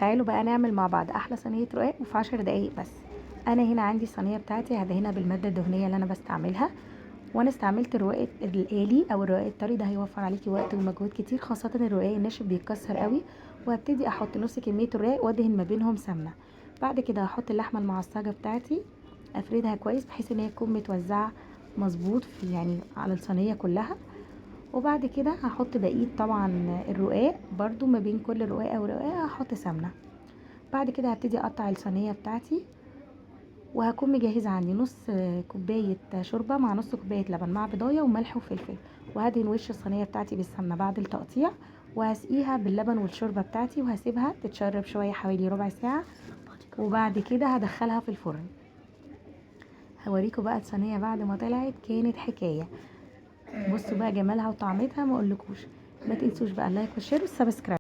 تعالوا بقى نعمل مع بعض احلى صينية رقاق وفي 10 دقايق بس. انا هنا عندي الصينية بتاعتي هدهنها بالماده الدهنية اللي انا بستعملها، وانا استعملت الرقاق الآلي او الرقاق الطري، ده هيوفر عليكي وقت ومجهود كتير، خاصة الرقاق الناشف بيتكسر قوي. وهبتدي احط نص كمية الرقاق وادهن ما بينهم سمنه. بعد كده هحط اللحمة المعصجه بتاعتي، افردها كويس بحيث ان هي تكون متوزعة مظبوط في يعني على الصينية كلها. وبعد كده هحط بقية طبعا الرقاق برضو، ما بين كل رقاقه ورقاقه هحط سمنه. بعد كده هبتدي اقطع الصينية بتاعتي، وهكون مجهزة عندي نص كوباية شوربة مع نص كوباية لبن مع بيضايه وملح وفلفل، وهدهن وش الصينية بتاعتي بالسمنه بعد التقطيع، وهسقيها باللبن والشوربه بتاعتي، وهسيبها تتشرب شوية حوالي ربع ساعة، وبعد كده هدخلها في الفرن. هوريكم بقى الصينية بعد ما طلعت كانت حكاية. بصوا بقى جمالها وطعمتها ما اقولكوش. ما تنسوش بقى ال like وال share وال subscribe.